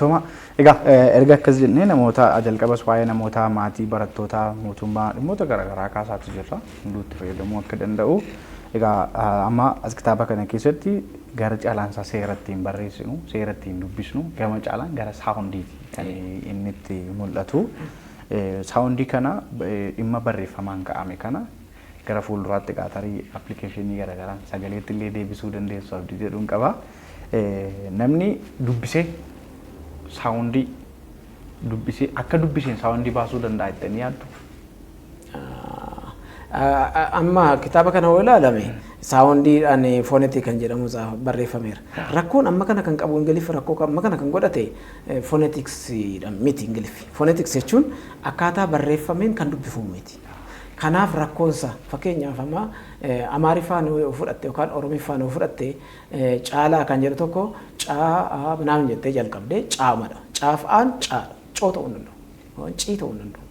Galatooma. Egaa erga akkas jennee, namoota jalqabas waa'ee namoota maatii, barattootaa, mootummaa, dhimmoota garaagaraa kaasaatu jirra. Hunduu itti fayyadamuu akka danda'u. Egaa amma as kitaaba kana keessatti gara caalaansaa seera ittiin barreessinu, seera ittiin dubbisnu, gama caalaan gara soundiiti kan inni itti mul'atu. Soundii kana dhimma barreeffamaan ka'ame kana gara fuulduraatti tarii applicationii garaagaraan sagaleetti illee deebisuu dandeessu abdii jedhuun qaba. Namni dubbisee soundii dubbisee akka dubbiseen soundii baasuu danda'a jettanii yaaddu? Amma kitaaba kana yoo ilaalame soundiidhaan phonetic kan jedhamu barreeffameera. Rakkoon amma kana kan qabu Ingiliffi, rakkoo amma kana kan godhate phoneticsiidha miti Ingiliffi. Phonetics jechuun akkaataa barreeffameen kan dubbifamu miti. Kanaaf rakkoonsa fakkeenyaaf amma Amaariffaan yoo fudhatte yookaan Oromiffaan yoo fudhatte, caalaa kan jedhu tokko caa naan jettee jalqabdee caamadha. Caafaan caadha. Coo ta'uu hin danda'u. Cii ta'uu hin danda'u.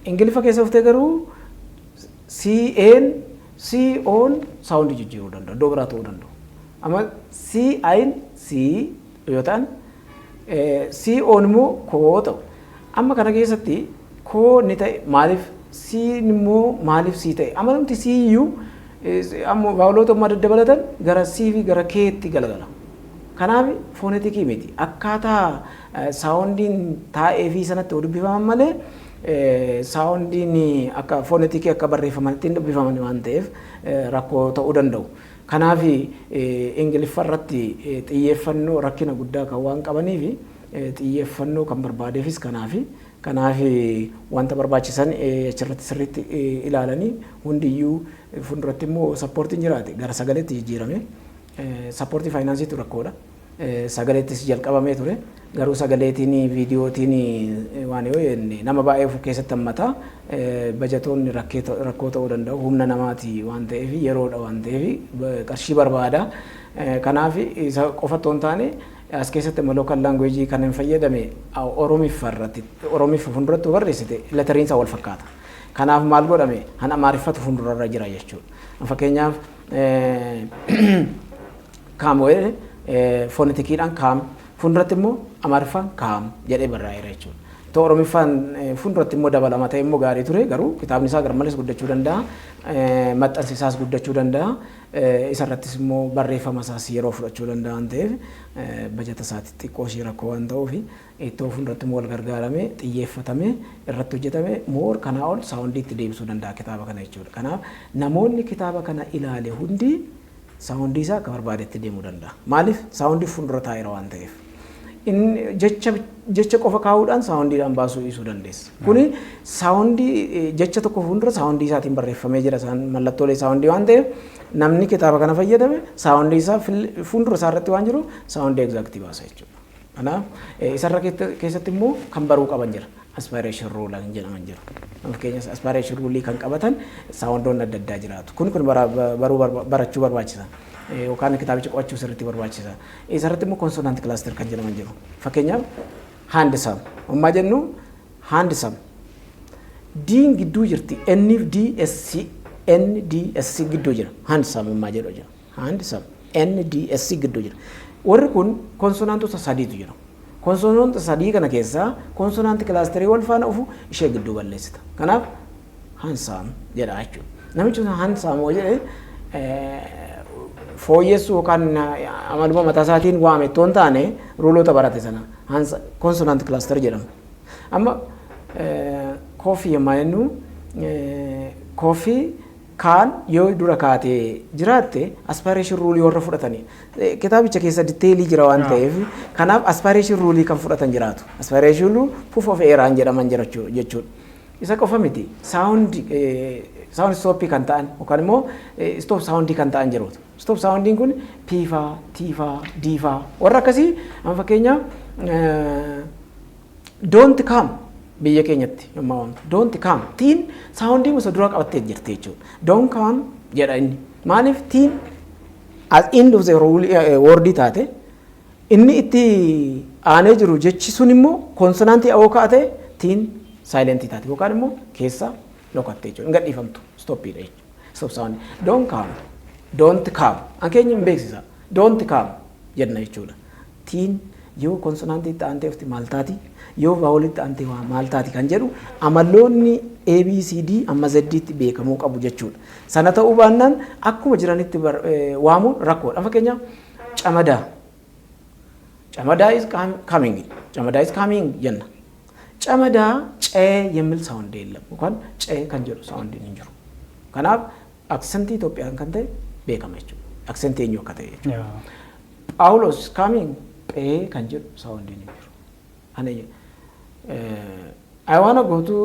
Ingiliffa keessa dhuftee garuu CN CO'n soundii jijjiiruu danda'u. Iddoo biraa ta'uu danda'u. Amma CI'n C yoo ta'an, CO'n immoo koo ta'u. Amma kana keessatti koo ni ta'e maaliif, C immoo maaliif C ta'e? Amma namti C iyyuu amma vowelota amma daddabalatan gara C fi gara K'tti galagala. Kanaaf phoneticii miti. Akkaataa soundiin taa'ee fi sanatti dubbifaman malee soundiin akka phoneticii akka barreeffamanitti hin dubbifaman waan ta'eef rakkoo ta'uu danda'u. Kanaaf Ingiliffa irratti xiyyeeffannoo rakkina guddaa kan waan qabaniif, xiyyeeffannoo kan barbaadeefis kanaafi. Kanaaf wanta barbaachisan achirratti sirriitti ilaalanii hundiyyuu fuulduratti immoo supportiin jiraate gara sagaleetti jijjiirame. Supportii financeiitu rakkoodha. Sagaleettis jalqabamee ture. Garuu sagaleetiin viidiyootiin waan yoo jenne nama baay'ee of keessatti hammata. Bajatoonni rakkoo ta'uu danda'u. Humna namaati waan ta'eef, yeroodha waan ta'eef, qarshii barbaada. Kanaaf isa qofa otoo hin taane, as keessatti immoo local languageii kan hin fayyadame Oromiffa irratti, Oromiffa fuulduratti barreessite letteriin isaa wal fakkaata. Kanaaf maal godhame? Han Amaariffatu fuuldurarra jira jechuudha. Fakkeenyaaf come phoneticiidhaan come, fuulduratti immoo Amaariffaan kaam jedhee barraa'eera jechuudha. Too Oromiffaan fuulduratti immoo dabalama ta'e immoo gaarii ture, garuu kitaabni isaa garmalees guddachuu danda'a. Maxxansi isaas guddachuu danda'a. Isarrattis immoo barreeffama isaas yeroo fudhachuu danda'a waan ta'eef, bajata isaatti xiqqoo ishee rakkoo waan ta'uuf, ittoo fuulduratti immoo wal gargaaramee xiyyeeffatamee irratti hojjetame more kanaa ol soundiitti deebisuu danda'a kitaaba kana jechuudha. Kanaaf namoonni kitaaba kana ilaale hundi soundii isaa akka barbaadetti deemuu danda'a. Maaliif? Soundii fuuldura taa'eera waan ta'eef. Inni jecha qofa kaa'uudhaan soundiidhaan baasuu dhiisuu dandeessa. Kuni soundii jecha tokko fuuldura soundii isaatiin barreeffamee jira, isaan mallattoolee soundii waan ta'eef, namni kitaaba kana fayyadame soundii isaa fuuldura isaa irratti waan jiru soundii exactii baasa jechuudha. Kanaaf isarra keessatti immoo kan baruu qaban jira. Aspiration rule kan jedhaman jiru. Fakkeenyaaf aspiration rule kan qabatan soundoonni adda addaa jiraatu. Kun baruu barachuu barbaachisa. Yookaan kitaabicha qo'achuu sirriitti barbaachisa. Isarratti immoo consonant cluster kan jedhaman jiru. Fakkeenyaaf handsome. Ammaa jennu handsome. Diin gidduu jirti. N fi D S C, N D S C gidduu jira. Handsome ammaa jedhu jira. Handsome. N D S C gidduu jira. Warri kun consonantota sadiitu jira. Consonantota sadii kana keessaa consonant clusterii wal faana dhufu ishee gidduu balleessita. Kanaaf handsome jedha jechuudha. Namichi sun handsome yoo jedhe fooyyessuu yookaan amaluma mataa isaatiin waame itoo hin taane, ruleota barate sana consonant cluster jedhama. Amma coffee yemmaa jennu, coffee kaan yoo dura kaatee jiraatte aspiration ruleii warra fudhatanii kitaabicha keessa detailii jira waan ta'eef, kanaaf aspiration ruleii kan fudhatan jiraatu. Aspiration rule puff of airaan jedhaman jira jechuudha. Isa qofa miti, sound stopii kan ta'an yookaan immoo stop soundii kan ta'an jiruutu. Stop soundiin kun P faa, T faa, D faa warra akkasii. Amma fakkeenyaaf don't come biyya keenyatti yommuu waamtu, don't come, tiin soundii gosa dura qabattee jirti jechuudha. Don't come jedha inni. Maaliif? Tiin as end of the wordii taate, inni itti aanee jiru jechi sun immoo consonantii awoo kaa'ate, tiin silentii taate yookaan immoo keessa lokatte jechuudha. Hin gadhiifamtu, stopiidha jechuudha. Stop sound. Don't come. Don't come. An keenya hin beeksisa. Don't come jenna jechuudha. Tiin Yoo consonantiitti aantee dhufti maal taati? Yoo vowelitti aantee maal taati kan jedhu amaloonni ABCD amma Z'tti beekamuu qabu jechuudha. Sana ta'uu baannaan akkuma jiranitti waamuun rakkoodha. Fakkeenyaaf, camadaa. Camadaa is coming. Camadaa is coming jenna. Camadaa cee የሚል sound የለም yookaan cee kan jedhu soundiin hin jiru. Kanaaf accentii Itoophiyaan kan ta'e beekama jechuudha. Accentii eenyu akka ta'e jechuudha. Phaawulos coming, phee kan jedhu soundiin hin jiru. Ani "I wanna go to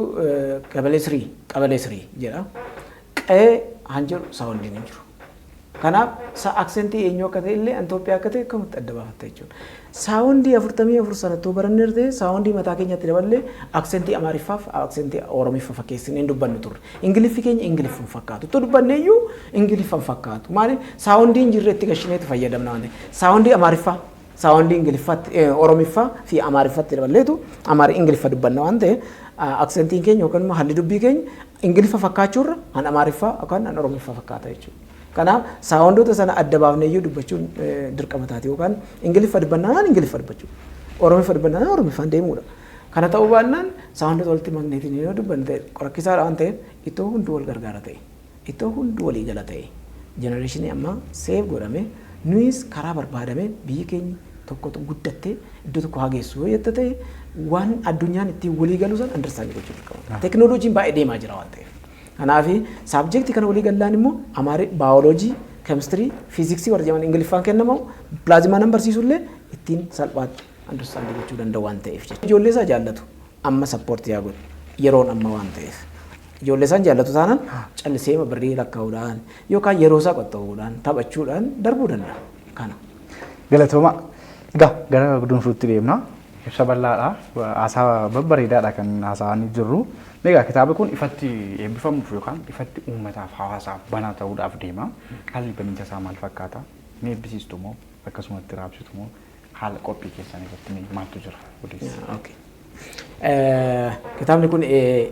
ቀበሌ 3, ቀበሌ 3" jedha. Qee kan jedhu soundiin hin jiru. Kanaaf accentii eenyu akka ta'e illee, Itoophiyaa akka ta'e akkamitti adda baafatta jechuudha. Soundii 44 sanattuu baranneer ta'e, soundii mataa keenyatti daballee accentii Amaariffaaf accentii Oromiffa fakkeessinee hin dubbannu turre. Ingiliffi keenya Ingiliffa hin fakkaatu. Utuu dubbanne iyyuu Ingiliffa hin fakkaatu. Maaliif? Soundii hin jirre itti gashineetu fayyadamna waan ta'eef. Soundii Amaariffaa, soundii Ingiliffaatti, Oromiffaa fi Amaariffatti daballeetu Amaari Ingiliffa dubbanna waan ta'eef, accentiin keenya yookaan immoo haalli dubbii keenya Ingiliffa fakkaachuurra an Amaariffaa yookaan an Oromiffaa fakkaata jechuudha. Kanaaf soundoota sana adda baafnee iyyuu dubbachuun dirqama taati, yookaan Ingiliffa dubbannaan Ingiliffa dubbachuu, Oromiffa dubbannaan Oromiffaan deemuudha. Kana ta'uu baannaan soundoota walitti makneetiin yoo dubbanne ta'e rakkisaadha waan ta'eef, ittoo hunduu wal gargaara ta'e, ittoo hunduu walii gala ta'e, generationii ammaa save godhame, nuyis karaa barbaadame biyyi keenya tokko guddattee iddoo tokko haa geessu yoo jette ta'e, waan addunyaan ittiin walii galu san understand gochuu dirqama. Teknooloojiin baay'ee deemaa jira waan ta'eef. Kanaaf subjectii kana walii gallaan immoo Amaari, baayoloojii, keemistirii, fiiziksii warra jedhaman Ingiliffaan kennamamu plasma nan barsiisullee ittiin salphaatti understand gochuu danda'u waan ta'eef jechuudha. Ijoollee isaa jaallatu amma support yaa godhu, yeroon amma waan ta'eef. Ijoollee isaan jaallatu taanaan callisee birrii lakkaa'uudhaan yookaan yeroo isaa qoxxa'uudhaan taphachuudhaan darbuu danda'a. Kana. Galatooma. Egaa gara guduunfuutti deemna. Ibsa bal'aadha. Haasaa babbareedaadha kan haasa'anii jirru. Egaa kitaabni kun ifatti eebbifamuuf yookaan ifatti uummataaf, hawaasaaf banaa ta'uudhaaf deema. Haalli baniinsa isaa maal fakkaata? Ni eebbisiistu moo akkasumatti raabsitu moo, haala qophii keessan irratti maaltu jira? Odeessi. Okay. Kitaabni kun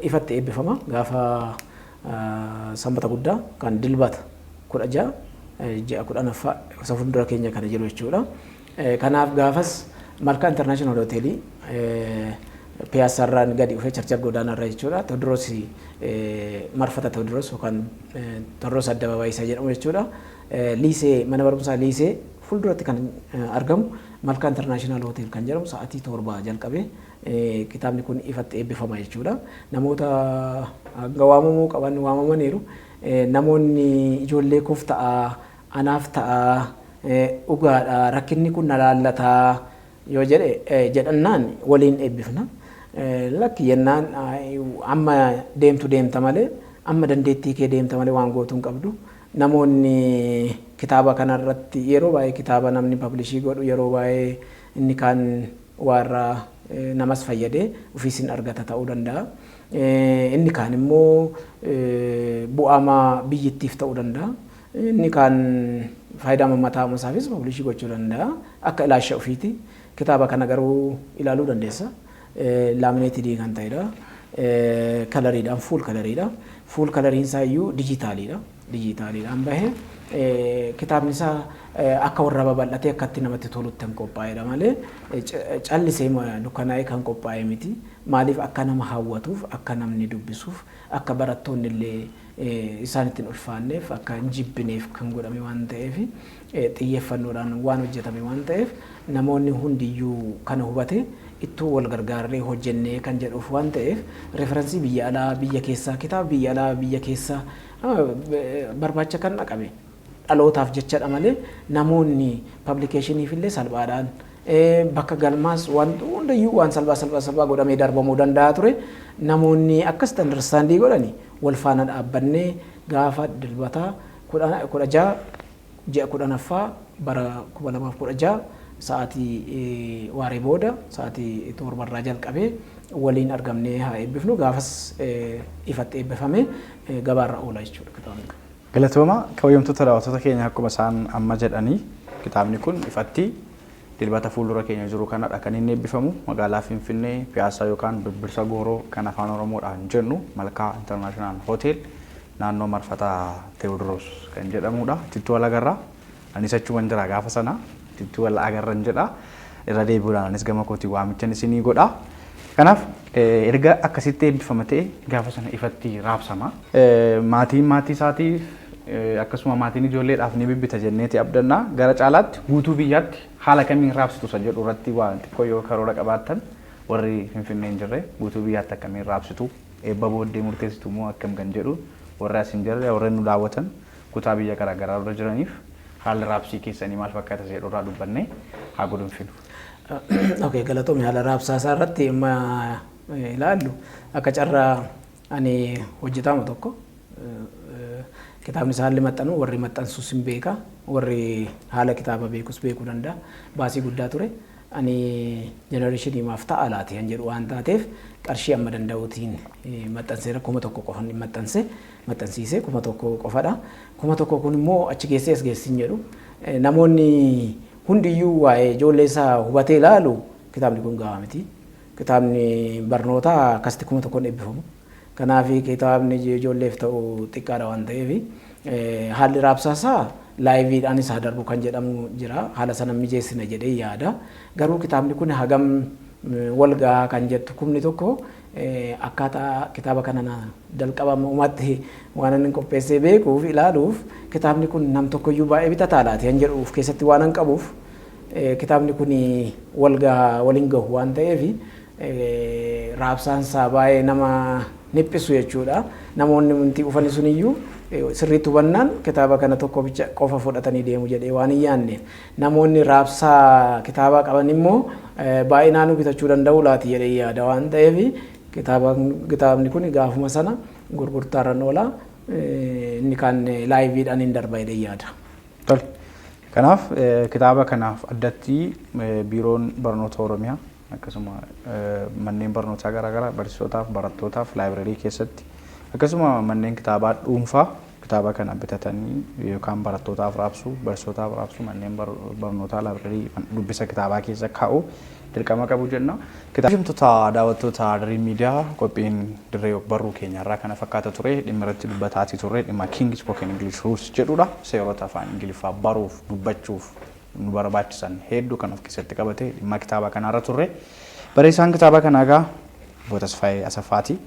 ifatti eebbifama gaafa Sanbata guddaa kan Dilbata 16, ji'a 10ffaa isa fuuldura keenya kana jiru jechuudha. Kanaaf gaafas Malkaa International Hoteelii, Piyaassaarraan gadi dhufee Charchar Godaanaarra jechuudha. Tewoodiroos, marfata Tewoodiroos yookaan Tewoodiroos Addabaabaayii isa jedhamu jechuudha. Liisee, mana barumsaa Liisee fuulduratti kan argamu Malkaa International Hotel kan jedhamu sa'aatii 7 jalqabee kitaabni kun ifatti eebbifama jechuudha. Namoota hanga waamamuu qaban waamamaniiru. Namoonni ijoollee koof ta'a, anaaf ta'a, dhugaadha, rakkinni kun na laallataa yoo jedhe jedhannaan waliin eebbifna. Lakki jennaan, amma deemtu deemta malee, amma dandeettii kee deemta malee waan gootuu hin qabdu. Namoonni kitaaba kanarratti yeroo baay'ee kitaaba namni publish godhu yeroo baay'ee inni kaan waarraa namas fayyadee ofiis hin argata ta'uu danda'a. Inni kaan immoo bu'aama biyyittiif ta'uu danda'a. Inni kaan faayidaa mataa isaafis publish gochuu danda'a. Akka ilaalcha ofiiti. Kitaaba kana garuu ilaaluu dandeessa. Laminated kan ta'edha. Coloriidhaan, full coloriidha. Full coloriin isaa iyyuu digitaliidha. Digitaliidhaan bahee kitaabni isaa akka warra babal'atee akkatti namatti tolutti kan qophaa'edha malee callisee dukkanaa'ee kan qophaa'e miti. Maaliif? Akka nama hawwatuuf, akka namni dubbisuuf, akka barattoonni illee isaan ittiin ulfaanneef, akka hin jibbineef kan godhame waan ta'eef, xiyyeeffannoodhaan waan hojjetame waan ta'eef, namoonni hundiyyuu kana hubate ittuu wal gargaarree hojjennee kan jedhuuf waan ta'eef, reference biyya alaa, biyya keessaa, kitaaba biyya alaa, biyya keessaa barbaacha kan dhaqabe dhalootaaf jechadha malee, namoonni publicationiif illee salphaadhaan bakka galmaas waan hundayyuu waan salphaa salphaa salphaa godhamee darbamuu danda'a ture. Namoonni akkas understand godhani wal faana dhaabbannee gaafa Dilbataa 16, ji'a 10ffaa, bara 2016 sa'aatii waaree booda sa'aatii 7rraa jalqabee waliin argamnee haa eebbifnu. Gaafas ifatti eebbifame gabaarra oola jechuudha kitaabni kun. Galatooma. Kabajamtoota daawwattoota keenya, akkuma isaan amma jedhanii kitaabni kun ifatti Dilbata fuuldura keenya jiru kanadha kan inni eebbifamu, magaalaa Finfinnee, Piyaasaa yookaan Birbirsa Gooroo kan afaan Oromoodhaan jennu, Malkaa International Hotel, naannoo marfata Teewodiroos kan jedhamudha. Achitti wal agarra. Anis achuman jira gaafa sana. Achitti wal agarran jedha. Irra deebi'uudhaan anis gama kootii waamichan isinii godha. Kanaaf erga akkasitti eebbifama ta'e, gaafa sana ifatti raabsama. Maatiin maatii isaatiif, akkasuma maatiin ijoolleedhaaf ni bibbita jenneeti abdannaa. Gara caalaatti guutuu biyyaatti haala kamiin raabsitu isa jedhu irratti waan xiqqoo yoo karoora qabaattan, warri Finfinnee hin jirre guutuu biyyaatti akkamiin raabsitu, eebba booddee murteessitu moo akkam kan jedhu, warri as hin jirre, warri nu daawwatan kutaa biyya garaagaraa irra jiraniif haalli raabsii keessanii maal fakkaata jedhu irraa dubbannee haa godhunfinu. Okay, galatoomii. Haala raabsaa isaa irratti amma ilaallu, akka carraa ani hojjetamu tokko kitaabni isaa haalli maxxanu, warri maxxansus hin beeka, warri haala kitaaba beekus beekuu danda'a. Baasii guddaa ture. Ani generation maaf ta'a laati kan jedhu waan taateef, qarshii amma danda'uutiin maxxanseera. 1000 qofa maxxanse, maxxansiisee 1000 qofadha. 1000 kun immoo achi geessee as geessin jedhu, namoonni hundiyyuu waa'ee ijoollee isaa hubatee ilaalu, kitaabni kun gahaa miti. Kitaabni barnootaa akkasitti 1000n eebbifamu. Kanaaf kitaabni ijoolleef ta'u xiqqaadha waan ta'eef, haalli raabsaasaa liveiidhaanis haa darbu kan jedhamu jira. Haala sana mijeessina jedhee yaada. Garuu kitaabni kun hagam wal gahaa kan jettu, 10,000 akkaataa kitaaba kana jalqaba uumatti waan inni qopheessee beekuuf ilaaluuf, kitaabni kun nam tokkoyyuu baay'ee bitataa laati kan jedhu of keessatti waan hin qabuuf, kitaabni kun wal gahaa waliin gahu waan ta'eef, raabsaan isaa baay'ee nama dhiphisu jechuudha. Namoonni wanti ufani suniyyuu sirriitti hubannaan kitaaba kana tokko bicha qofa fudhatanii deemu jedhee waan hin yaadneef, namoonni raabsaa kitaabaa qaban immoo baay'inaanuu bitachuu danda'u laati jedhee yaada waan ta'eef, kitaabni kun gaafuma sana gurgurtaarran oola, inni kaan liveiidhaan hin darba jedhee yaada. Tole. Kanaaf kitaaba kanaaf addatti Biiroon Barnoota Oromiyaa, akkasuma manneen barnootaa garaagaraa barsiisotaaf, barattootaaf, library keessatti, akkasuma manneen kitaabaa dhuunfaa kitaaba kana bitatanii yookaan barattootaaf raabsuu, barsiisotaaf raabsuu, manneen barnootaa library dubbisa kitaabaa keessa kaa'u dirqama qabu jenna. Kitaabota daawwattoota Dirree Miidiyaa, qophiin dirree barruu keenyarraa kana fakkaata ture. Dhimma irratti dubbataatii turre dhimma King Spoken English Rules jedhudha. Seerota afaan Ingiliffaa baruuf, dubbachuuf nu barbaachisan hedduu kan of keessatti qabate dhimma kitaaba kanarra turre. Barreessaan kitaaba kanaa egaa Obbo Tasfaayee Asaffaati.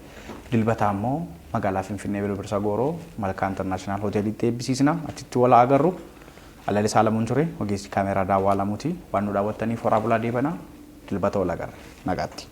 Dilbataa immoo magaalaa Finfinnee, Birbirsa Gooroo, Malkaa International Hoteelitti eebbisiisna. Achitti wal agarru. Alalisaa Lamuun ture. Ogeessi kaameeraa Daawwaa Lamuuti. Waan nu daawwattaniif horaa bulaa deebanaa. Dilbata wal agarra. Nagaatti.